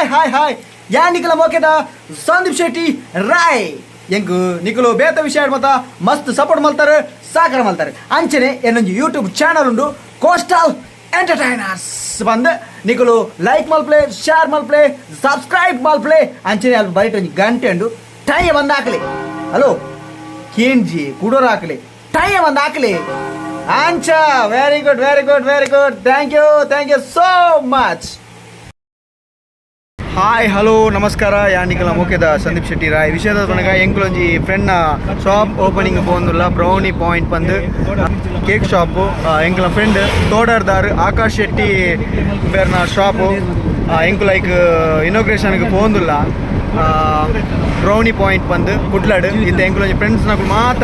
Hi hi hi. ಯಾ ನಿಕಲ ಮೋಕೆದ ಸಂದೀಪ್ ಶೆಟ್ಟಿ ರಾಯ್. ಎಂಕು ನಿಕಲು ಬೇತ ವಿಷಯ ಮತ ಮಸ್ತ್ ಸಪೋರ್ಟ್ ಮಲ್ತಾರೆ, ಸಾಕರ ಮಲ್ತಾರೆ. ಅಂಚನೆ ಎನ್ನೊಂಜಿ ಯೂಟ್ಯೂಬ್ ಚಾನಲ್ ಉಂಡು, ಕೋಸ್ಟಲ್ ಎಂಟರ್ಟೈನರ್ಸ್ ಬಂದು. ನಿಕಲು ಲೈಕ್ ಮಲ್ಪ್ಲೆ, ಶೇರ್ ಮಲ್ಪ್ಲೆ, ಸಬ್ಸ್ಕ್ರೈಬ್ ಮಲ್ಪ್ಲೆ. ಅಂಚನೆ ಅಲ್ಲಿ ಬೈಟ್ ಒಂಜಿ ಗಂಟೆ ಉಂಡು, ಟೈಮ್ ಬಂದು ಹಾಕಲಿ. ಹಲೋ ಕೇಂಜಿ ಕುಡೋರ್ ಹಾಕಲಿ, ಟೈಮ್ ಬಂದು ಹಾಕಲಿ ಅಂಚ. Very good, very good, very good. Thank you, thank you so much. Hi, hello, ನಮಸ್ಕಾರ. ಯಾನಿಕಲ ಮೋಕೆದ ಸಂದೀಪ್ ಶೆಟ್ಟಿ ರಾಯ್. ವಿಷಯದ ಪನಗ ಎಂಕುಲೊಂಜಿ ಫ್ರೆಂಡ್ನ ಶಾಪ್ ಓಪನಿಂಗ್ ಪೋಂದುಲ್ಲ, ಬ್ರೌನಿ ಪಾಯಿಂಟ್ ಪಂದು ಕೇಕ್ ಶಾಪು. ಎಂಕಲ ಫ್ರೆಂಡ್ ತೋಡರ್ದಾರ್ ಆಕಾಶ್ ಶೆಟ್ಟಿ ಬೇರ್ನ ಶಾಪು. ಎಂಕು ಲೈಕ್ ಇನಾಗ್ರೇಷನ್ಗೆ ಪೋಂದುಲ್ಲ, ಬ್ರೌನಿ ಪಾಯಿಂಟ್ ಬಂದು ಕುಡ್ಲಾಡ್. ಇತ್ತೆ ಎಂಕುಲೊಂಜಿ ಫ್ರೆಂಡ್ಸ್ ನಕುಲು ಮಾತ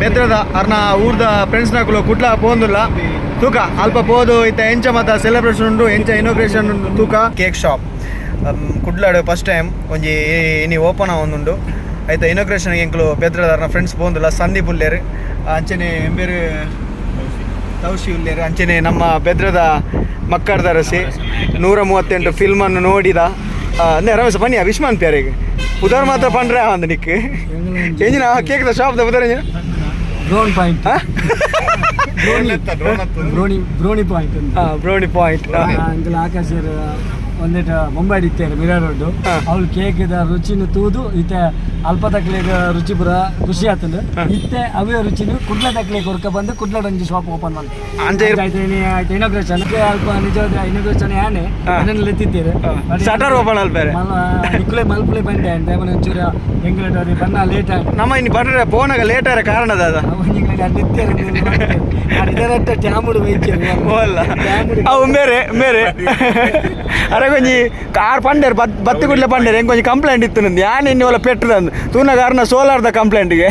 ಬೆದ್ರದ ಅರ್ನ ಊರ್ದ ಫ್ರೆಂಡ್ಸ್ ನಕುಲು ಕುಡ್ಲ ಪೋಂದುಲ್ಲ. ತೂಕ ಅಲ್ಪ ಪೋದು ಇತ್ತೆ ಎಂಚ ಮಾತ ಸೆಲೆಬ್ರೇಷನ್ ಉಂಡು, ಎಂಚ ಇನಾಗ್ರೇಷನ್ ಉಂಡು ತೂಕ. ಕೇಕ್ ಶಾಪ್ ಕುಡ್ಲಾಡು ಫಸ್ಟ್ ಟೈಮ್ ಒಂಜಿ ಇನಿ ಓಪನ್ ಆವೊಂದುಂಡು. ಐತ ಇನಾಗ್ರೇಷನ್ ಎಂಕುಲು ಬೆದ್ರದಾರ್ನ ಫ್ರೆಂಡ್ಸ್ ಪೋಂದುಲ್ಲ. ಸಂದೀಪ್ ಉಲ್ಲೇರು, ಅಂಚನೆ ಎಂಬೇರು ತೌಶಿ ಉಲ್ಲೇರು. ಅಂಚನೆ ನಮ್ಮ ಬೆದ್ರದ ಮಕ್ಕಳದರಸಿ 138 ಫಿಲ್ಮನ್ನು ನೋಡಿದ ಅಂದೆ ರಮೇಶ ಬನ್ನಿ. ವಿಶ್ಮಾನ್ ಪ್ಯಾರಿಗೆ ಪುದರ್ ಮಾತ್ರ ಪಂಡ್ರೆ ಒಂದು ನಿಕ್ ಎಂಜಿನ ಕೇಕ್ದ ಶಾಪ್ದ ಪುದರ್ ಎಂಜಿನ? Drone point. ಹಾ? Brownie brownie point. ಹಾಂ, ಬ್ರೌನಿ ಪಾಯಿಂಟ್. ಅಂಕಲ್ ಆಕಾಶರ್ ಒಂದೇಟ ಮುಂಬೈ ಇತ್ತೇರು ಮಿರಾ ರೋಡ್. ಅವ್ಳು ಕೇಕ್ ದ ರುಚಿನ ತೂದು ಇತ್ತೆ ಅಲ್ಪ ತಕ್ಲೆಗ್ ರುಚಿ ಪೂರ ಖುಷಿ ಆತಂದು. ಇತ್ತೆ ಅವೇ ರುಚಿನ ಕುಡ್ಲ ತಕ್ಲೆ ಕೊರ್ಕ ಬಂದು ಕುಡ್ಲಡ್ ಒಂಜಿ ಶಾಪ್ ಓಪನ್ ಮಲ್ತೆ. ಅಂಚ ಆಯ್ತು, ಆಯ್ತು. ಇನಾಗ್ರೇಷನ್ ಅಲ್ಪ ನಿಜವಾದ ಇನಾಗ್ರೇಷನ್ ಯಾನೆ ಎನ್ನನ್ನು ಲೆತ್ತಿತ್ತೀರು. ಶಟರ್ ಓಪನ್ ಅಲ್ಪೇರೆ. ನಿಕ್ಕುಲೆ ಮಲ್ಪುಲೆ ಬಂಡೆ ಅಂತ ಒಂಚೂರು ಎಂಗ್ಲೇಟ್ ಬಣ್ಣ ಲೇಟ್ ಆಯ್ತು. ನಮ್ಮ ಇನ್ನು ಬರ್ರೆ ಪೋನಾಗ ಲೇಟ್ ಆರ ಕಾರಣ ದಾದ? ಟ್ಯಾಮುಡು. ಓಲ್ಲ ಅವು ಮೇರೆ ಮೇರೆ ಅರೆ ಕೊಂಜಿ ಕಾರ್ ಪಂಡೇರ್ ಬತ್ ಬತ್ತಿ ಕುಡ್ಲೆ ಪಂಡೇರ್. ಹೆಂಗೆ ಒಂಜಿ ಕಂಪ್ಲೇಂಟ್ ಇತ್ತು ನಂದು ಯಾನ್ ಇನ್ನು ಒಲ್ಲ ಪೆಟ್ಟದಂದು ತೂನ ಕಾರಣ ಸೋಲಾರ್ದ ಕಂಪ್ಲೇಂಟ್ಗೆ.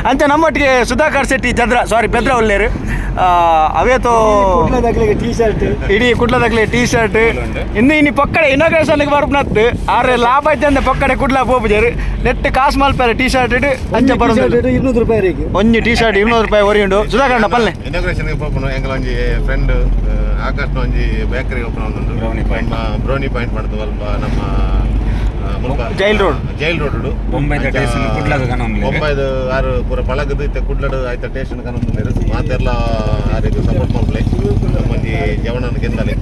ಅಂಚ ನಮ್ಮೊಟ್ಟಿಗೆ ಸುಧಾಕರ್ ಶೆಟ್ಟಿ ಜದ್ರ, ಸಾರಿ, ಬೆದ್ರ ಉಲ್ಲೇರು ಅವೇತೋ. T shirt. ಇಡೀ ಕುಡ್ಲದಕ್ಲೆ ಟೀ ಶರ್ಟ್. ಇನ್ನು ಇನ್ನು ಪಕ್ಕಡೆ ಇನಾಗ್ರೇಷನ್ಗೆ ಬರ್ಪನತ್ತು ಆರೆ ಲಾಭ ಐತೆ ಅಂದ ಪಕ್ಕಡೆ ಕುಡ್ಲ ಪೋಪುಜೇರು. ನೆಟ್ ಕಾಸು ಮಲ್ಪಾರೆ ಟೀ ಶರ್ಟ್ ಇಟ್ಟು ಅಂಚ ಬರೋದು. 200 ರೂಪಾಯಿ ರೇಗೆ. ಒಂಜಿ ಟೀ ಶರ್ಟ್ 200 ರೂಪಾಯಿ ಒರಿ ಉಂಡು. ಸುಧಾಕರ್ ಪಲ್ಲೆ. ಇನಾಗ್ರೇಷನ್ ಪೋಪುನು. ಎಂಕಲ ಒಂಜಿ ಫ್ರೆಂಡ್ ಆಕಾಶ್ನ ಒಂಜಿ ಬೇಕರಿ ಓಪನ್ ಉಂಟು. Brownie point. ನಮ್ಮ ಬ್ರೌನಿ ಪಾಯಿಂಟ್ ಮಾಡುದು ಅಲ್ಪ ನಮ್ಮ ಮುಲ್ಪ. Jail road. Jail road. ಬೊಂಬೈದ taste ನು ಕುಡ್ಲಗ್ ಕನೊಂದುಲ್ಲೆರ್. ಬೊಂಬೈದ ಆರು ಪೂರ ಪಳಗದು ಇತ್ತೆ ಕುಡ್ಲಡ್ ಆಯ್ತ ಟೇಸ್ಟ್ ಕನೊಂದುಲ್ಲೆರ್. ಮಾತೆರ್ಲ ಆರೆಗ್ ಸಪೋರ್ಟ್ ಮಲ್ಪಲೆ, ಒಂಜಿ ಜವನನ ಗೆಂದಲೆ.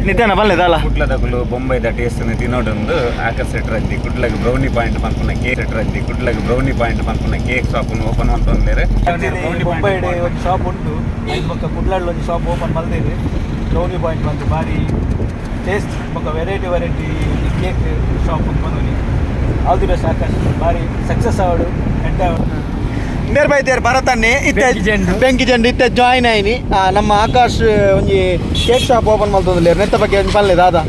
ನಿತ್ಯಾನ ಪಲ್ಲೆ ದಾಲ. ಕುಡ್ಲದಕುಲು ಬೊಂಬೈದ ಟೇಸ್ಟ್ ತಿನ್ನೋಡೊಂದು ಆಕಾಶ್ ಶೆಟ್ಟರಂಜಿ ಕುಡ್ಲಗ್ ಬ್ರೌನಿ ಪಾಯಿಂಟ್ ಪನ್ಪುನ ಕೇಕ್ ಶೆಟ್ಟರಂಜಿ ಕುಡ್ಲಗ್ ಬ್ರೌನಿ ಪಾಯಿಂಟ್ ಪನ್ಪುನ ಕೇಕ್ ಶಾಪ್ ಓಪನ್ ಮಲ್ತೊಂದುಲ್ಲೆರ್. ಮುಂಬೈಡ್ ಒಂದು ಶಾಪ್ ಉಂಟು. ಐದು ಬೊಕ್ಕ ಕುಡ್ಲಾಡ್ ಒಂಜಿ ಶಾಪ್ ಓಪನ್ ಮಲ್ದೇರು. ಬ್ರೌನಿ ಪಾಯಿಂಟ್ ಬಂದು ಭಾರಿ ಟೇಸ್ಟ್ ಬೊಕ್ಕ ವೆರೈಟಿ ವೆರೈಟಿ ಕೇಕ್ ಶಾಪ್ ಬಂದು. ಆಲ್ the best Akash, ಭಾರಿ ಸಕ್ಸಸ್ ಆವಡು, ಎಡ್ಡೆ ಆವಡು. ಮೇರ್ ಬೈತೇರ್ ಭರತನ್ನೇ ಇತ್ತೆ. ಬೆಂಕಿ ಚೆಂಡು. ಬೆಂಕಿ ಚೆಂಡು ಇತ್ತೆ ಜಾಯಿನ್ ಆಯ್ನಿ. ನಮ್ಮ ಆಕಾಶ್ ಒಂಜಿ ಕೇಕ್ ಶಾಪ್ ಓಪನ್ ಮಲ್ತೊಂದುಲ್ಲೆರ್. ನೆತ್ತ ಬಗ್ಗೆ ಒಂಜಿ ಪಲ್ಲೆ ದಾದ?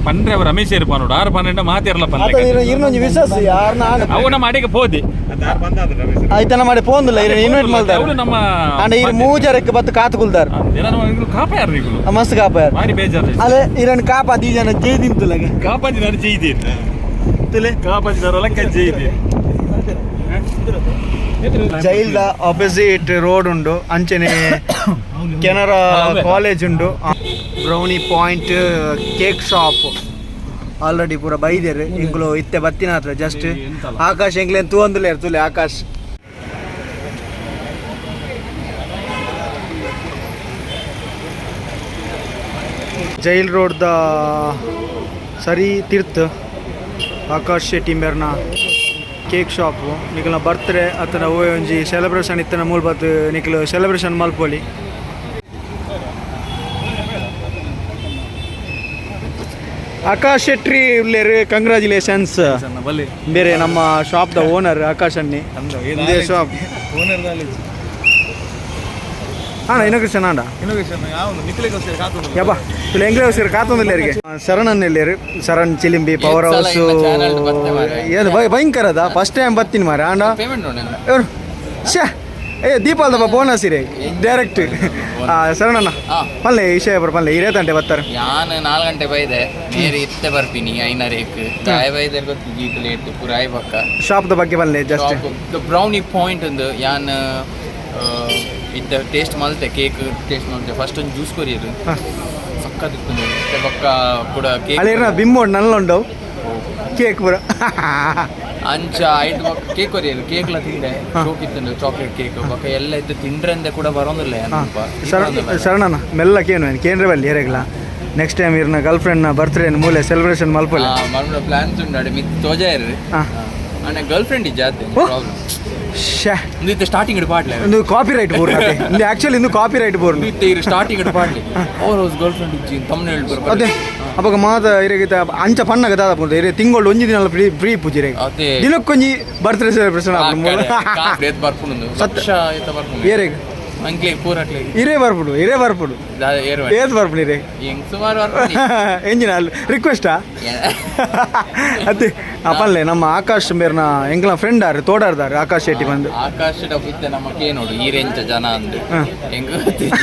ಪಂಡ್ರೆ ಅವ ರಮೇಶ್ ಪನೋಡು ಆರು 12 ಮಾತಿರಲ್ಲ. ಆತ ಪನ್ಲೆ. ಇರ್ನೊಂಜಿ ವಿಶಸ್ ಯಾರ್ನ. ಅವು ನಮ್ಮ ಅಡಿಗೆ ಪೋದಿ. ಐತನ ಮಾಡಿ ಪೋಂದುಲ್ಲ, ಇರ್ ಇನ್ವೈಟ್ ಮಲ್ದಾರ. ಅವ್ರು ನಮ್ಮ ಅಂಡ ಇರ್ ಮೂಜರಕ್ಕೆ ಬತ್ತು ಕಾತು ಕುಲ್ದಾರ್. ಕಾಪಾಯಾರ ನೀಗುಲು. ಮಸ್ತ್ ಕಾಪಾಯಾರ. ಭಾರಿ ಬೇಜಾರು. ಅಲೆ ಇರನ್ ಕಾಪ ದೀಜನ ಜೈ ತಿಂತುಲಗ. ಕಾಪಾಜಿ ನಾನು ಜೈದೆ. ತುಲೆ. ಕಾಪಾಜಿ ಲಂಕ ಜೈದೆ. ಜೈಲ್ದ ಆಪೋಸಿಟ್ ರೋಡ್ ಉಂಡು. ಅಂಚನೆ ಕೆನರಾ ಕಾಲೇಜ್ ಉಂಡು. Brownie point cake shop already ಪೂರ ಬೈದೇರು. ಇಂಕುಲು ಇತ್ತೆ ಬತ್ತಿನ ಹತ್ರ ಜಸ್ಟ್. ಆಕಾಶ್ ಎಂಕ್ಲೇನ್ ತೂವೊಂದುಲ್ಲೇರು ತುಲೆ. ಆಕಾಶ್ ಜೈಲ್ ರೋಡ್ದ ಸರಿ ತೀರ್ಥ ಆಕಾಶ್ ಶೆಟ್ಟಿ ಮೇರ್ನ ಕೇಕ್ ಶಾಪು. ನಿಕಲ್ನ ಬರ್ತ್ಡೇ ಅತ್ತನ ಒವ್ವೆ ಒಂಜಿ ಸೆಲೆಬ್ರೇಷನ್ ಇತ್ತನ ಮೂಲ ಬತ್ತು ನಿಕಲು ಸೆಲೆಬ್ರೇಷನ್ ಮಲ್ಪೊಲಿ. ಆಕಾಶ್ ಶೆಟ್ಟಿ ಉಲ್ಲೇರು, ಕಂಗ್ರ್ಯಾಚುಲೇಷನ್ಸ್. ಬಲ್ಲಿ. ಬೇರೆ ನಮ್ಮ ಶಾಪ್ the owner Akash ಅನ್ನಿ ಇದೇ ಶಾಪ್. ಓನರ್. ಅಣ್ಣ, ಇನೋಗ್ರೇಷನ್ ಆಂಡ ಯಬ್ಬಾ ತುಲೆ ಎಂಗ್ಲೇ ಕಾತೊಂದುಲ್ಲೇರಿಗೆ. ಶರಣ್ ಎಲ್ಲೇರು? Sharan Chilimbi power house. ಏನು ಭಯಂಕರ ಅದ. ಫಸ್ಟ್ ಟೈಮ್ ಬರ್ತೀನಿ ಮಾರೆ ಆಂಡ. ಇವ್ರು ಶ್ಯಾ ಏ ದೀಪಾಲ್ದಪ್ಪ ಬೋನಸ್ ಇರೇ ಡೈರೆಕ್ಟ್. ಶರಣಣ್ಣ ಪಲ್ಲೆ ವಿಷಯ ಬರ ಪಲ್ಲೆ ಇರೇ ತಂಟೆ ಬರ್ತಾರೆ. ಯಾನ್ 4 ಗಂಟೆ ಬೈದೆ, ಮೇರೆ ಇತ್ತೆ ಬರ್ಪಿನಿ ಐನರೇಕ್ ದಾಯ ಬೈದೆ ಗೊತ್ತು ಗೀತ ಲೇಟ್ ಪೂರ ಆಯ್ ಪಕ್ಕ. ಶಾಪ್ದ ಬಗ್ಗೆ ಪಲ್ಲೆ ಜಸ್ಟ್. ಬ್ರೌನಿ ಪಾಯಿಂಟ್ ಒಂದು ಯಾನ್ ಇತ್ತ ಟೇಸ್ಟ್ ಮಲ್ತೆ, ಕೇಕ್ ಟೇಸ್ಟ್ ಮಲ್ತೆ. ಫಸ್ಟ್ ಒಂದು ಜ್ಯೂಸ್ ಕೊರಿಯರು. ಸಕ್ಕತ್ತಿತ್ತು ಬೊಕ್ಕ ಕೂಡ ಕೇಕ್ ಅಲ್ಲೇನ ಬಿಮ್ಮೋಡ್ ನಲ್ಲ ಉಂಡವು ಕೇಕ್ ಪೂರ. ಅಂಚ ಐಟ್ ಬೊಕ್ಕ ಕೇಕ್ ಕೊರಿಯರು, ಕೇಕ್ಲ ತಿಂದೆ, ಶೋಕ್ ಇತ್ತು ಚಾಕ್ಲೇಟ್ ಕೇಕ್. ಬೊಕ್ಕ ಎಲ್ಲ ಇತ್ತು ತಿಂಡ್ರಂದೆ ಕೂಡ ಬರೋದಿಲ್ಲ ಏನಪ್ಪ. ಶರಣಣ್ಣ ಮೆಲ್ಲ ಕೇನು ಕೇಂದ್ರ ಬಲ್ಲಿ ಏರೆಗ್ಲ ನೆಕ್ಸ್ಟ್ ಟೈಮ್ ಇರ್ನ ಗರ್ಲ್ ಫ್ರೆಂಡ್ನ ಬರ್ತ್ಡೇ ಮೂಲೆ ಸೆಲೆಬ್ರೇಷನ್ ಮಲ್ಪಲೆ. ಮರ್ಮಡ ಪ್ಲಾನ್ಸ್ ಉಂಡು ಅಡೆ ಮಿತ್ ತೋಜಾ ಇರ್ರಿ. ಅಣ್ಣ ಗರ್ಲ್ ಫ್ರೆಂಡ್ ಇಜ್ಜಾತೆ ಪ್ರಾಬ್ಲಮ್. ಶ್ಯಾ. ಇಂದು ಸ್ಟಾರ್ಟಿಂಗ್ ಇಡು ಪಾಡ್ಲೆ. ಒಂದು ಕಾಪಿ ರೈಟ್ ಬೋರ್ ಇಂದು, ಆಕ್ಚುಲಿ ಇಂದು ಕಾಪಿ ರೈಟ್ ಬೋರ್. ಇತ್ತು ಸ್ಟಾರ್ಟಿಂಗ್ ಇಡು ಪಾಡ್ಲೆ, ಅವ್ರ house girl friend ಇಜ್ಜಿ ತಮ್ಮನ ಹೇಳ್ಬಾರ. ಅದೇ ಅಪಗ ಮಾತ ಇರೆಗಿತ ಅಂಚ ಪಣ್ಣಗ ದಾದ ಪುಂಡು ಇರೆ ತಿಂಗಳು ಒಂಜಿ ದಿನ ಫ್ರೀ ಫ್ರೀ ಪೂಜೆ ಅದೇ. ದಿನಕ್ಕೊಂಜಿ ಬರ್ತ್ಡೇ ಸೆಲೆಬ್ರೇಷನ್ ಏತ್ ಬರ್ಪುಂಡು ಸತ್ಯ. ಲಕ್ಷ ಏತ ಬರ್ಪುಂಡು. ಏರೆಗ್? ಅಂಕ್ಲೆ ಪೂರಕ್ಲೆ. ಇರೇ ಬರ್ಪುಡು, ಇರೇ ಬರ್ಪುಡು. ಏರು. ಏತ್ ಬರ್ಪುಡು ಇರೆ? ಹೆಂಗ್ ಸುಮಾರು ಬರ್ಪುಂಡು. ಎಂಜಿನ ಅಲ್ಲಿ ರಿಕ್ವೆಸ್ಟಾ ಅತ್ತೆ ಪಲ್ಲೆ ನಮ್ಮ ಆಕಾಶ್ ಮೇರ್ನ ಎಂಕ್ಲ ಫ್ರೆಂಡ್ ಆರು ತೋಡಾರ್ದಾರು ಆಕಾಶ್ ಶೆಟ್ಟಿ ಬಂದು. ಆಕಾಶ ಇತ್ತೆ ನಮ್ಮ ನೋಡು ಈ ರೇಂಜ್ ಜನ ಅಂದು ಹೆಂಗ್ ಗೊತ್ತಿಲ್ಲ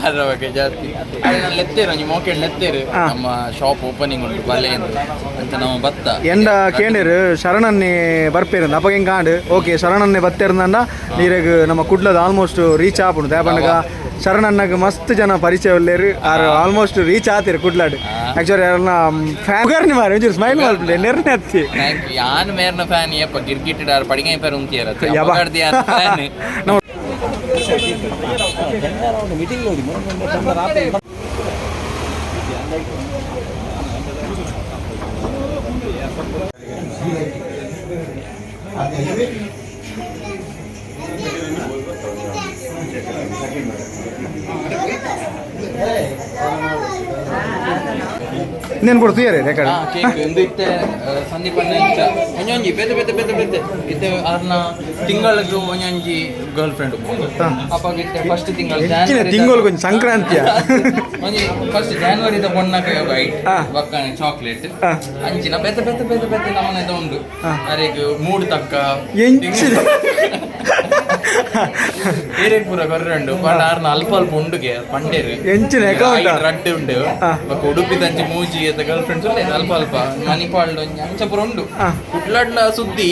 ಅದ್ರ ಬಗ್ಗೆ ಜಾಸ್ತಿ. ಅದೇ ನಾನು ಲೆತ್ತೇರು ಒಂಜಿ ಮೋಕೆಡ್ ಲೆತ್ತೇರು. ನಮ್ಮ ಶಾಪ್ ಓಪನಿಂಗ್ ಉಂಟು ಬಲೆ ಅಂತ ಅಂತ ನಮ್ಮ ಭತ್ತ. ಎಂಡ ಕೇಂಡೇರು ಶರಣನ್ನೇ ಬರ್ಪೇರು ಅಪಗ ಹೆಂಗ್ ಕಾಂಡು ಓಕೆ ಶರಣನ್ನೇ ಬತ್ತೇರ್ದಂಡ ನೀರೆಗ್ ನಮ್ಮ ಕುಡ್ಲದ ಆಲ್ಮೋಸ್ಟ್ ರೀಚ್ ಆಪುಂಡು. ದಾಪಂಡಗ ಶರಣಣ್ಣಗ್ ಮಸ್ತ್ ಜನ ಪರಿಚಯ ಉಲ್ಲೇರು, ಆರು ಆಲ್ಮೋಸ್ಟ್ ರೀಚ್ ಆತೀರು ಕುಡ್ಲಾಡ್. ಆಕ್ಚುಲಿ ಯಾರನ್ನ ಫ್ಯಾನ್ ಮಾರೆ ಒಂಚೂರು ಸ್ಮೈಲ್ ಮಲ್ಪಲೆ ನೆರ್ನೆ ಹತ್ತಿ. Thank you. ಯಾನ್ ಮೇರ್ನ ಫ್ಯಾನ್ ಏಪ ಗಿರ್ಗಿಟ್ಟಿಡಾರ್ ಪಡಿಗೆ ಪೇರು ಉಂತಿಯರ. ಯಬ್ಬಾ. ಫ್ಯಾನ್. ನಮ್ಮ ಇನ್ನೇನು ಕೊಡ್ತೀಯ ರೆಕಾರ್ಡ್? ಕೇಕ್ ಇಂದು ಇತ್ತೆ ಸಂದೀಪ್ ಅಣ್ಣ ಇಂಚ ಒಂಜೊಂಜಿ ಬೇತೆ ಬೇತೆ ಬೇತೆ ಬೇತೆ ಇತ್ತೆ ಆರ್ನ ತಿಂಗಳಿಗೆ ಒಂಜೊಂಜಿ ಗರ್ಲ್ ಫ್ರೆಂಡ್ ಅಪ್ಪಾಗ ಇತ್ತೆ ಫಸ್ಟ್ ತಿಂಗಳು ಹೆಚ್ಚಿನ ತಿಂಗಳು ಕೊಂಚ ಸಂಕ್ರಾಂತಿಯ. ಒಂಜಿ ಫಸ್ಟ್ ಜಾನ್ವರಿದ ಪೊಣ್ಣಕ ಐಟ್ ಬಕ್ಕನೆ ಚಾಕ್ಲೇಟ್. ಅಂಚಿನ ಬೇತೆ ಬೇತೆ ಬೇತೆ ಬೇತೆ ನಮನೆದ ಉಂಡು ಅರೆಗ್ ಮೂಡ್ ತಕ್ಕ. ಎಂಚಿನ? ಏರೆಗ್ ಪೂರ ಕೊರ್ರೆ ಪಂಡ ಆರ್ನ ಅಲ್ಪ ಅಲ್ಪ ಉಂಡುಗೆ ಪಂಡೇರು. ಎಂಚಿನ account ಆ? ರಡ್ಡೆ ಉಂಡು. ಬೊಕ್ಕ ಉಡುಪಿದಂಚಿ ಮೂಜಿ ಗರ್ಲ್ ಫ್ರೆಂಡ್ಸ್ ಉಂಟು ಅಲ್ಪ ಅಲ್ಪ, ಮಣಿಪಾಲ್ಡ್ ಒಂಜಿ ಅಂಚ ಪೂರ ಉಂಡು. ಕುಡ್ಲಡ್ಲ ಸುದ್ದಿ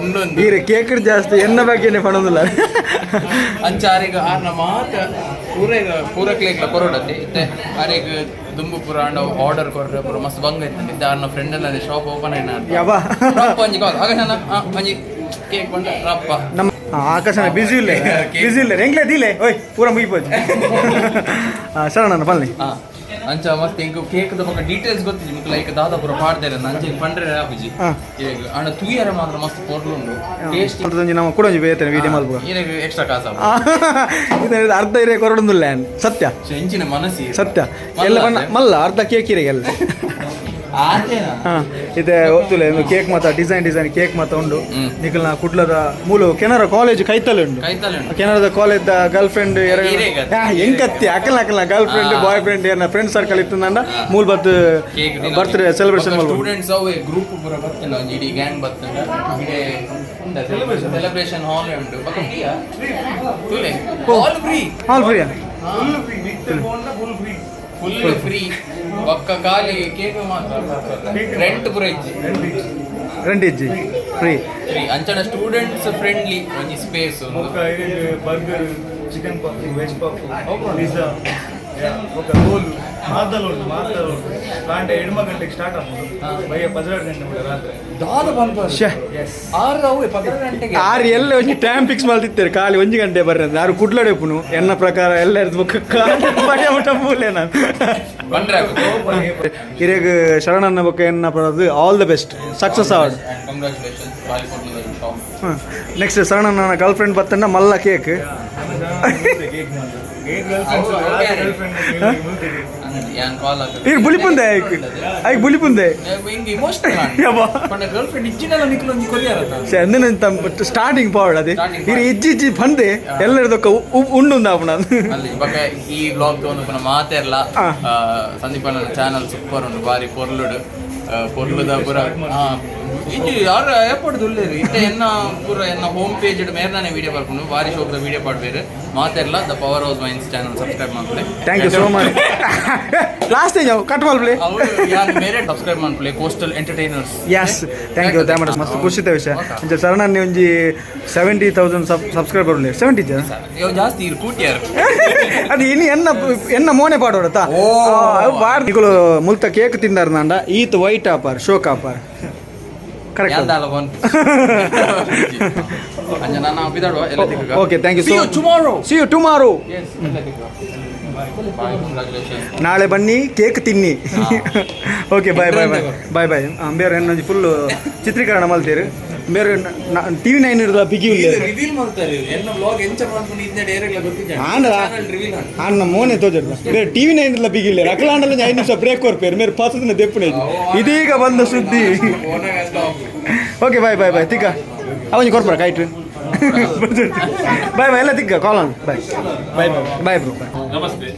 ಉಂಡು ಒಂದು. ಈರೆ ಕೇಕ್ ಜಾಸ್ತಿ ಎನ್ನ ಬಗ್ಗೆನೆ ಪಣೊಂದಿಲ್ಲ. ಅಂಚ ಆರೆಗ್ ಆರ್ನ ಮಾತ ಪೂರ ಪೂರಕ್ಲೇಗ್ಲ ಕೊರೊಡತ್ತೆ ಇತ್ತೆ ಆರೆಗ್ ದುಂಬು ಪೂರ ಆಂಡ ಆರ್ಡರ್ ಕೊರ್ರೆ ಪೂರ ಮಸ್ತ್ ಬಂಗ ಇತ್ತು. ಇತ್ತೆ ಆರ್ನ ಫ್ರೆಂಡ್ ಎಲ್ಲ ಶಾಪ್ ಓಪನ್ ಆಯ್ನ. ಯಬ್ಬಾ. ರಪ್ಪ ಒಂಜಿ ಕಾಲ್ ಆಗ ಒಂಜಿ ಕೇಕ್ ಬಂಡ ರಪ್ಪ. ನಮ್ಮ ಆಕಾಶನ ಬಿಸಿ ಇಲ್ಲ, ಬಿಸಿ ಇಲ್ಲ ಎಂಗ್ಲೇ ದೀಲೆ ಓಯ್ ಪೂರ ಮುಗಿಪೋಜು ಶರಣಣ್ಣ ಪಲ್ನಿ. ಅಂಚ ಮಸ್ತ್ ಎಂಕ್ ಕೇಕ್ ದ ಬೊಕ್ಕ ಡೀಟೇಲ್ಸ್ ಗೊತ್ತಿಜ್ಜಿ ಮುಕ್ ಲೈಕ್ ದಾದ ಪೂರ ಪಾಡ್ದೇರ ಅಂಚ ಪಂಡ್ರೆ ಆಪುಜಿ. ಇರೆಗ್ ಆಂಡ ತೂಯರೆ ಮಾತ್ರ ಮಸ್ತ್ ಪೊರ್ಲು ಉಂಡು ಟೇಸ್ಟ್. ಒಂಜಿ ನಮ್ಮ ಕೂಡ ಒಂಜಿ ಬೇತನೆ ವೀಡಿಯೋ ಮಲ್ಪುಗ. ಇರೆಗ್ ಎಕ್ಸ್ಟ್ರಾ ಕಾಸು. ಇದು ಅರ್ಧ ಇರೆ ಕೊರಡೊಂದುಲ್ಲ ಸತ್ಯ. ಎಂಚಿನ ಮನಸ್ಸಿ. ಸತ್ಯ ಎಲ್ಲ ಬಣ್ಣ ಮಲ್ಲ ಅರ್ಧ ಕೇಕ್ ಇರೆಗೆ ಎಲ್ಲ. ಆತೇನಾ? ಇದೆ ಗೊತ್ತಿಲ್ಲ ಇನ್ನು ಕೇಕ್ ಮಾತ್ರ design design cake ಮಾತ್ರ ಉಂಡು. ನಿಖಲ್ನ ಕುಡ್ಲದ ಮೂಲು ಕೆನರಾ ಕಾಲೇಜ್ ಕೈತಲೆ ಉಂಡು. ಕೈತಲೆ ಉಂಡು. ಕೆನರಾದ college girl friend ಇರೆಗ್ ಎಂಕತ್ತಿ ಅಕಲ್ ಅಕಲ್ನ ಗರ್ಲ್ ಫ್ರೆಂಡ್ ಬಾಯ್ ಫ್ರೆಂಡ್ ಏನ ಫ್ರೆಂಡ್ ಸರ್ಕಲ್ ಇತ್ತಂದ ಮೂಲ ಬತ್ cake birthday celebration ಮಲ್ಪು. ಸ್ಟೂಡೆಂಟ್ಸ್ ಅವೆ ಗ್ರೂಪ್ ಪೂರ ಬತ್ತಂಡ ಒಂಜಿ ಇಡೀ ಗ್ಯಾಂಗ್ ಬತ್ತಂಡ ಇಡೀ ಸೆಲೆಬ್ರೇಷನ್ ಹಾಲ್ ಉಂಟು. ಬೊಕ್ಕ ಫ್ರೀಯಾ ತೂಲೆ, all free. All free. Full free. ಬೊಕ್ಕ ಖಾಲಿ ಕೇಕ್ ಮಾತ್ರ, ರೆಂಟ್ ಪೂರ ಇಜ್ಜಿ. ರೆಂಟ್ ಇಜ್ಜಿ, ಫ್ರೀ. ಫ್ರೀ. ಅಂಚನ ಸ್ಟೂಡೆಂಟ್ಸ್ ಫ್ರೆಂಡ್ಲಿ ಒಂಜಿ space. Burger, chicken puff, veg puff, pizza, ఒక ರೋಲು ಮಾತಲು ಉಂಟು, ಮಾತಲು ಉಂಟು. ಗಂಟೆ ಎಡ್ಮ ಗಂಟೆಗೆ ಸ್ಟಾರ್ಟ್ ಆಗ್ಬೋದು, ಬಯ್ಯ 12 ಗಂಟೆ ಮುಟ್ಟ ರಾತ್ರಿ. ದಾದ ಪನ್ಪ? ಶ್ಯೆ. ಎಸ್. ಆರು ಅವೆ 12 ಗಂಟೆಗೆ. ಆರು ಎಲ್ಲ ಒಂಜಿ ಟೈಮ್ ಫಿಕ್ಸ್ ಮಾಡ್ತಿರ್ತಾರೆ ಖಾಲಿ 1 ಗಂಟೆ ಬರ್ರಿ ಅಂತ. ಯಾರು ಕುಡ್ಲಡೆ ಪುನು ಎನ್ನ ಪ್ರಕಾರ ಎಲ್ಲ ಬುಕ್ ಮುಟ್ಟ ಮೂಲೆ ನಾನು ಬಂದ್ರೆ ಆಗುತ್ತೆ. ಹಿರಿಯಗ್ ಶರಣನ್ನ ಬೊಕ್ಕ ಎನ್ನ ಬರೋದು all the best success award. Congratulations ಬಾಲಿಪುರದ shop. Next ಶರಣನ್ನ girl friend ಬತ್ತಂಡ ಮಲ್ಲ ಕೇಕ್. ಕೇಕ್ ಮಾತ್ರ ಗರ್ಲ್ ಫ್ರೆಂಡ್ ಯಾನ್ ಕಾಲ್ ಈರ್ ಬುಲಿಪುಂದೆ ಐಕ್ ಐಕ್ ಬುಲಿಪುಂದೆ. ಹಿಂಗೆ ಇಮೋಷನಲ್. ಯಬ್ಬಾ. ಪಂಡ ಗರ್ಲ್ ಫ್ರೆಂಡ್ ಇಜ್ಜಿನಲ್ಲ ನಿಕ್ಲು ಒಂಜಿ ಕೊರಿಯರತ್ತ. ಸ್ಟಾರ್ಟಿಂಗ್ ಪವರ್ ಅದೇ. Starting ಇರ್ ಇಜ್ಜಿ ಇಜ್ಜಿ ಬಂದೆ ಎಲ್ಲರದೊಕ್ಕ ಉಂಡು ಆಪುಣ. ಅಲ್ಲಿ ಬೊಕ್ಕ ಈ ಬ್ಲಾಗ್ ತಗೊಂಡು ಪುನಃ ಮಾತೆರ್ಲ ಸಂದೀಪ್ ಅಣ್ಣನ ಚಾನಲ್ ಸೂಪರ್ ಉಂಟು, ಬಾರಿ ಪೊರ್ಲುಡು ಪೊರ್ಲುದ ಪೂರ. ಇಜ್ಜಿ ಯಾರು ಏರ್ಪೋರ್ಟ್ ದುಲ್ಲೇರು ಇತ್ತೆ ಎನ್ನ ಪೂರ ಎನ್ನ ಹೋಮ್ ಪೇಜ್ ಮೇರ್ನಾನೆ ವಿಡಿಯೋ ಬರ್ಕೊಂಡು ಬಾರಿ ಶೋಕ್ದ ವಿಡಿಯೋ ಪಾಡ್ಬೇರು ಮಾತೆರ್ಲ the power house wines channel subscribe ಮಾಡ್ಕೊಳ್ಳಿ. Thank you so much. Last cut ಮಲ್ಪಲಿ. ಅವರು ಯಾರು ಮೇರೆ ಸಬ್ಸ್ಕ್ರೈಬ್ ಮಾಡ್ಕೊಳ್ಳಿ, coastal entertainers. Yes, thank you. Thank ಮಸ್ತ್ ಖುಷಿತ ವಿಷಯ. ಅಂಚ ಶರಣ್ ಒಂಜಿ 70,000 ಸಬ್ಸ್ಕ್ರೈಬರ್ ಉಲ್ಲೆರ್. 70 ಜನ ಜಾಸ್ತಿ ಇರು ಕೂಟಿಯಾರು. ಅದು ಇನಿ ಎನ್ನ ಎನ್ನ ಮೋನೆ ಪಾಡೋಡತ್ತ ಬಾರ್ ನಿಕುಲು ಮುಲ್ತ ಕೇಕ್ ತಿಂದಾರ ನಾಂಡ ಈತ್ ವೈಟ್ ಆಪಾರ್ ಶೋಕ್ ಆಪಾರ್ ಕರೆಕ್ಟ್. ಯಾಂದಾಲ ಒನ್ ಅಂಜ ನಾನು ಬಿದಾಡುವ ಎಲ್ಲ ತಿಕ್ಕುಗ. Okay, thank you. See you tomorrow. See you tomorrow. Yes, ಎಲ್ಲ ತಿಕ್ಕುಗ. Bye, congratulations. ನಾಳೆ ಬನ್ನಿ, ಕೇಕ್ ತಿನ್ನಿ. Okay, bye bye bye bye bye. ಬೇರೆ ಇನ್ನೊಂದು ಫುಲ್ ಚಿತ್ರೀಕರಣ ಮಲ್ತೀರಿ. ಬೇರೆ ಟಿವಿ 9 ಇರ್ದ ಬಿಗಿ ಉಲ್ಲೇರು. ರಿವೀಲ್ ಮಾಡ್ತಾರೆ ಎನ್ನ ಬ್ಲಾಗ್ ಎಂಚ ಮಾಡ್ಕೊಂಡು ಇದ್ನ ಡೈರೆಕ್ಟ್ ಗೊತ್ತಿದ್ದೆ. ಆಂಡ ರಿವೀಲ್. ಅಣ್ಣ ಮೋನೆ ತೋಜಡ್ದ ಬೇರೆ ಟಿವಿ 9 ಇರ್ಲ ಬಿಗಿ ಇಲ್ಲ. ಅಕಲಾಂಡಲ 5 ನಿಮಿಷ ಬ್ರೇಕ್ ಕೊರ್ಪೇರು ಮೇರೆ ಪಸದಿನ ದೆಪ್ಪುನೆ. ಇದೀಗ ಬಂದ ಸುದ್ದಿ. Okay, bye bye bye. ತಿಕ್ಕ ಅವನಿಗೆ ಕೊರ್ಪರ ಕೈಟ್. ಬಾಯ್ ಬಾಯ್ ಎಲ್ಲ ತಿಕ್ಕ call on. Bye bye bye bro, bye. Namaste.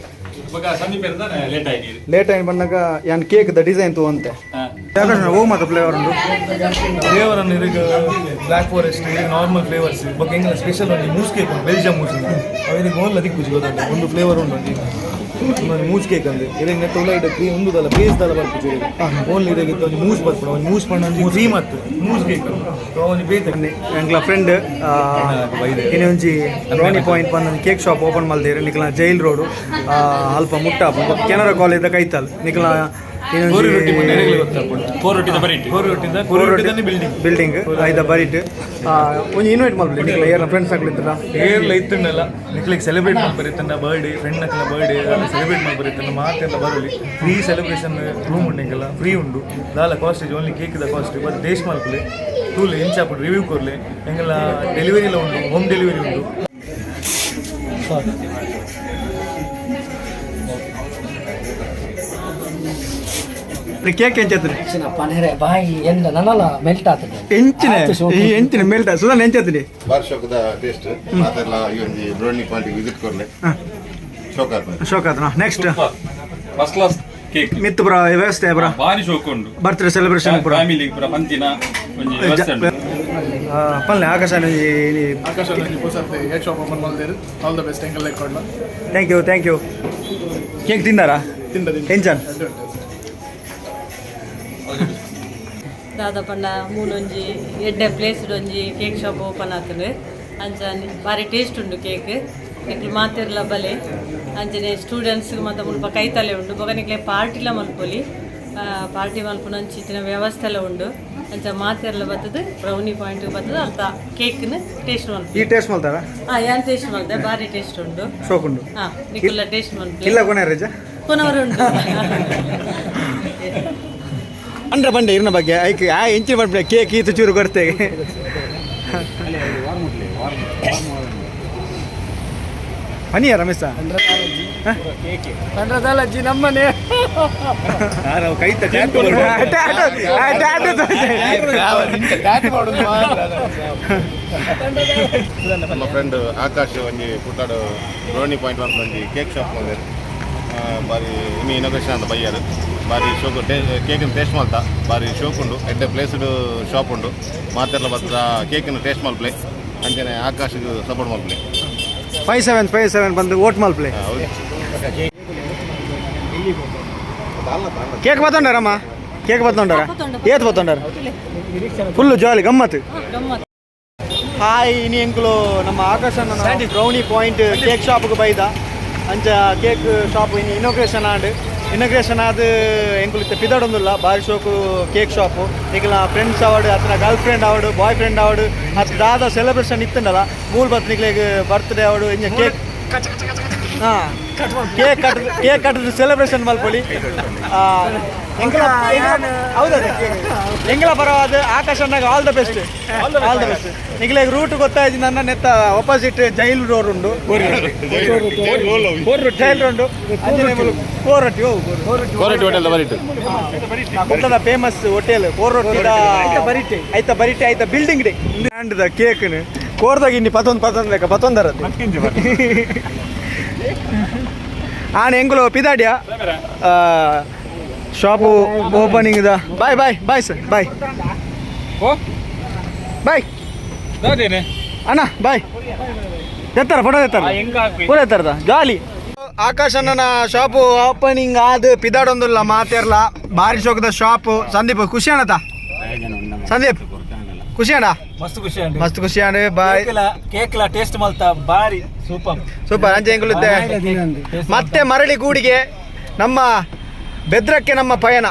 ಬೊಕ ಸಂದೀಪ್ ಇರ್ತಾನೆ ಲೇಟ್ ಆಗಿ. ಲೇಟ್ ಆಗಿ ಬಂದಾಗ ಯಾನ್ cake the design ತೂವಂತೆ. ಓ ಮಾತ ಫ್ಲೇವರ್ ಉಂಟು. ಫ್ಲೇವರ್ ಅನ್ನು ಇದಕ್ಕೆ ಬ್ಲ್ಯಾಕ್ ಫಾರೆಸ್ಟ್, ಇದು ನಾರ್ಮಲ್ ಫ್ಲೇವರ್ಸ್. ಬೊಕ್ಕ ಎಂಗಲ ಸ್ಪೆಷಲ್ ಒಂಜಿ ಮೂಸ್ ಕೇಕ್ ಉಂಟು, ಬೆಲ್ಜಿಯಂ ಮೂಸ್. ಅವು ಇದಕ್ಕೆ ಓನ್ಲ ದಿಕ್ಕುಜಿ ಗೊತ್ತುಂಟು. ಒಂದು ಫ್ಲೇವರ್ ಉಂಟು, ಒಂಜಿ ಒಂದು ಮೂಸ್ ಕೇಕ್ ಅಂದೆ. ಇದಕ್ಕೆ ನೆಟ್ಟ ಉಲೈಟ್ ಕ್ರೀಮ್ ಉಂದುದಲ್ಲ ಬೇಸ್ ದಾಲ ಬರ್ಪುಜಿ. ಓನ್ಲಿ ಇದಕ್ಕೆ ಒಂಜಿ ಮೂಸ್ ಬರ್ಪುಂಡು. ಒಂಜಿ ಮೂಸ್ ಪಂಡ ಒಂಜಿ ಕ್ರೀಮ್ ಅತ್ತು ಮೂಸ್ ಕೇಕ್ ಒಂಜಿ ಬೇತೆ. ಎಂಕ್ಲ ಫ್ರೆಂಡ್ ಇನಿ ಒಂಜಿ ಬ್ರೌನಿ ಪಾಯಿಂಟ್ ಬಂದು cake shop open ಮಲ್ದೇರು. ನಿಕ್ಲ jail road ಅಲ್ಪ ಮುಟ್ಟ ಕೆನರಾ ಕಾಲೇಜ್ ಕೈತಲ್ ನಿಕ್ಲ. ಕೋರಿ ರೊಟ್ಟಿ ಮೊನ್ನೆ ಎರೆಗ್ಲೆ ಗೊತ್ತಾಪುಂಡು. ಕೋರ್ ರೊಟ್ಟಿದ ಬರೀಟ್. ಕೋರಿ ರೊಟ್ಟಿದ, ಕೋರಿ ರೊಟ್ಟಿದನ್ನೇ ಬಿಲ್ಡಿಂಗ್. ಬಿಲ್ಡಿಂಗ್ ಐದ ಬರಿಟ್. ಒಂಜಿ ಇನ್ವೈಟ್ ಮಲ್ಪಲಿ ನಿಕ್ಲ ಏರ್ನ ಫ್ರೆಂಡ್ಸ್ ಆಗ್ಲಿತ್ತಲ್ಲ. ಏರ್ಲ ಇತ್ತುಂಡಲ್ಲ ನಿಕ್ಲಿಗೆ ಸೆಲೆಬ್ರೇಟ್ ಮಲ್ಪರೆ ಇತ್ತಂಡ ಬರ್ಡೇ, ಫ್ರೆಂಡ್ ನಕ್ಲ ಬರ್ಡೇ ಸೆಲೆಬ್ರೇಟ್ ಮಲ್ಪರೆ ಇತ್ತಂಡ ಮಾತೆಲ್ಲ ಬರಲಿ. Free celebration room ಉಂಡು ಎಂಕಲ್ಲ, ಫ್ರೀ ಉಂಡು. ದಾಲ ಕಾಸ್ಟೇಜ್ ಓನ್ಲಿ ಕೇಕ್ದ cost. But taste ಮಲ್ಪಲೆ, ತೂಲೆ ಎಂಚಾಪುಂಡು, ರಿವ್ಯೂ ಕೊರ್ಲೆ. ಎಂಕಲ್ಲ ಡೆಲಿವರಿಲ ಉಂಡು, ಹೋಮ್ ಡೆಲಿವರಿ ಉಂಡು. ಕೇಕ್ ಎಂಚತ್ರಿ? ಪನೇರೆ ಬಾಯಿ ಎಂದ ನನಲ ಮೆಲ್ಟ್ ಆತದೆ. ಎಂಚಿನ ಆತು ಶೋಕು. ಈ ಎಂಚಿನ ಮೇಲ್ಟ ಸುಧಾನ್ ಎಂಚತ್ರಿ? ಬಾರಿ ಶೋಕದ ಟೇಸ್ಟ್. ಮಾತೆಲ್ಲ ಈ ಒಂಜಿ brownie point visit ಕೊರ್ಲೆ, ಶೋಕ ಆತ್ಮ. ಶೋಕ್ ಆತನ. Next. First class cake. ಮಿತ್ತು ಬ್ರಾ ವ್ಯವಸ್ಥೆ ಬ್ರಾ. ಬಾರಿ ಶೋಕ್ ಉಂಡು. ಬರ್ತ್ಡೇ ಸೆಲೆಬ್ರೇಷನ್ ಪೂರ. ಫ್ಯಾಮಿಲಿ ಪೂರ ಪಂತಿನ ಒಂಜಿ ವ್ಯವಸ್ಥೆ ಉಂಟು. ಪಲ್ಲೆ ಆಕಾಶ. ಆಕಾಶ cake shop open ಮಲ್ದೇರು. All the best ಎಂಕಲ್ like ಕೊಡ್ಲ. Thank you, thank you. Cake ತಿಂದಾರಾ? ತಿಂದ. ಎಂಚನ್? ದಾದ ಪಂಡ ಮೂಲೊಂಜಿ ಎಡ್ಡೆ ಪ್ಲೇಸ್ ಒಂಜಿ cake shop open ಆತುಂಡು. ಅಂಚ ಬಾರಿ ಟೇಸ್ಟ್ ಉಂಡು ಕೇಕ್. ನಿಕ್ಲು ಮಾತೆರ್ಲ ಬಲೆ. ಅಂಚನೆ ಸ್ಟೂಡೆಂಟ್ಸ್ ಮಾತ ಮುಲ್ಪ ಕೈತಲೆ ಉಂಡು. ಬೊಕ ನಿಕ್ಲೆ ಪಾರ್ಟಿಲ ಮಲ್ಪೊಲಿ. ಪಾರ್ಟಿ ಮಲ್ಪುನ ಅಂಚಿತ್ತಿನ ವ್ಯವಸ್ಥೆಲ ಉಂಡು. ಅಂಚ ಮಾತೆರ್ಲ ಬತ್ತದು ಬ್ರೌನಿ ಪಾಯಿಂಟ್ ಬತ್ತದು ಅಲ್ತ ಕೇಕ್ನ್ ಟೇಸ್ಟ್ ಈ ಮಲ್ಪೊಲಿ. ಟೇಸ್ಟ್ ಮಲ್ತಾರ? ಹಾ, ಯಾನ್ ಟೇಸ್ಟ್ ಮಲ್ತೆ, ಬಾರಿ ಟೇಸ್ಟ್ ಉಂಡು. ಶೋಕ್ ಉಂಡು. ಹಾ, ನಿಕುಲ್ಲ ಟೇಸ್ಟ್ ಮಲ್ಪೊಲಿ. ಇಲ್ಲ ಕೊನೆ ರಜಾ. ಪುನವರು ಉಂಡು. ಅಂದ್ರ ಬಂಡೆ ಇರ್ನ ಬಗ್ಗೆ ಐಕ್ ಆ ಎಂಚಿನ ಬಂಡೆ ಕೇಕ್ ಈತ ಚೂರು ಕೊಡ್ತೇವೆ. ಪನಿಯ ರಮೇಶ. ಪಂಡ್ರದಾಲಜ್ಜಿ ನಮ್ಮನೆ. ಕೈ ನಮ್ಮ ಫ್ರೆಂಡ್ ಆಕಾಶ್ ಒಂಜಿ ಕುಟ್ಟಾಡು ಬ್ರೌನಿ ಪಾಯಿಂಟ್ ಒಂಜಿ ಕೇಕ್ ಶಾಪ್ ಮಲ್ದೇರು. ಬಾರಿ ಇನ್ನು ಇನೋಗ್ರೇಷನ್ ಅಂತ ಬಯ್ಯಾರು. ಬಾರಿ ಶೋಕು ಕೇಕ್ ಟೇಸ್ಟ್ ಮಲ್ತ, ಬಾರಿ ಶೋಕ್ ಉಂಡು. ಎಡ್ಡೆ ಪ್ಲೇಸ್ಡ್ ಶಾಪ್ ಉಂಡು. ಮಾತೆರ್ಲ ಬತ್ತ ಕೇಕ್ನ ಟೇಸ್ಟ್ ಮಲ್ಪ್ಲೆ. ಅಂಚನೆ ಆಕಾಶ್ಗೆ ಸಪೋರ್ಟ್ ಮಲ್ಪ್ಲೆ. 5757 ಬಂದು ಓಟ್ ಮಲ್ಪ್ಲೆ. ಹೌದು. ಕೇಕ್ ಬತ್ತೊಂಡಾರಮ್ಮ, ಕೇಕ್ ಬತ್ತೊಂಡಾರ. ಏತ್ ಬತ್ತೊಂಡಾರ? ಫುಲ್ ಜಾಲಿ ಗಮ್ಮತ್ತು. ಗಮ್ಮತ್. ಹಾಯ್, ಇನಿ ಎಂಕುಲು ನಮ್ಮ ಆಕಾಶ brownie point cake ಶಾಪ್ಗೆ ಬೈದ. ಅಂಚ ಕೇಕ್ ಶಾಪ್ ಇನಿ ಇನೋಗ್ರೇಷನ್ ಆಂಡ್. ಇನೋಗ್ರೇಷನ್ ಆದ್ ಎಂಕುಲು ಇತ್ತೆ ಪಿದಡೊಂದುಲ್ಲ. ಬಾರಿ ಶೋಕು ಕೇಕ್ ಶಾಪು. ನಿಕಲ ಫ್ರೆಂಡ್ಸ್ ಆವಡ್, ಅತ್ನ ಗರ್ಲ್ ಫ್ರೆಂಡ್ ಆವಡ್, ಬಾಯ್ ಫ್ರೆಂಡ್ ಆವಡ್, ಅತ್ ದಾದ ಸೆಲೆಬ್ರೇಷನ್ ಇತ್ತಂಡಲ್ಲ ಮೂಲ ಬತ್ ನಿಕ್ಲೆಗ್ ಬರ್ತ್ಡೇ ಆವಡ್, ಇಂಜ ಕೇಕ್, ಹಾಂ, cake cut, cake cut celebration ಮಲ್ಪೊಲಿ. ಎಂಕಲ ಹೌದಾ? ಎಂಕಲ ಪರವಾದ Akash ಅಣ್ಣಗೆ all the best, all the best. ನಿಕ್ಲೆಗ್ root ಗೊತ್ತಾಯ್ತು. ನನ್ನ ನೆತ್ತ opposite jail road ಉಂಡು, ಜೈಲ್ ರೋಡ್. ಕೋರಟ್ಟಿ ಓ. ಕೋರಟ್ಟಿ ಹೋಟೆಲ್ ಬರಿಟು. ಕುಡ್ಲದ ಫೇಮಸ್ ಹೋಟೆಲ್ ಕೋರೊಟ್ಟಿದ ಬರಿಟೆ ಐತ, ಬರಿಟೆ ಐತ building day and the cake ಕೋರ್ದಾಗ ಇನ್ನಿ ಪತೊಂದು ಪತೊಂದು ಲೆಕ್ಕ ಪತೊಂದರ ಆನ್ ಎಂಗುಲು ಪಿದಾಡ್ಯ shop opening the. Bye bye bye sir, bye. ಓ. ಬಾಯ್. ದಾದೇನೆ. ಅಣ್ಣ, ಬಾಯ್. ಎತ್ತರ ಫೋಟೋ ಎತ್ತರ. ಪೂರ ಎತ್ತರದ ಜಾಲಿ. ಆಕಾಶ್ ಅಣ್ಣನ ಶಾಪು ಓಪನಿಂಗ್ ಆದ್ ಪಿದಾಡೊಂದುಲ್ಲ ಮಾತೆರ್ಲ. ಬಾರಿ ಶೋಕದ ಶಾಪ್. ಸಂದೀಪ್, ಖುಷಿ ಅಣ್ಣತ? ಸಂದೀಪ್, ಖುಷಿ ಅಣ್ಣ? ಮಸ್ತ್ ಖುಷಿ ಅಂಡ್. ಮಸ್ತ್ ಖುಷಿ ಅಣ್ಣ. ಬಾಯ್. ಕೇಕ್ಲ ಟೇಸ್ಟ್ ಮಲ್ತ, ಬಾರಿ ಸೂಪರ್. ಸೂಪರ್. ಅಂಚೆ ಎಂಕುಲುತ್ತೆ. ಮತ್ತೆ ಮರಳಿ ಗೂಡಿಗೆ, ನಮ್ಮ ಬೆದ್ರಕ್ಕೆ ನಮ್ಮ ಪಯಣ.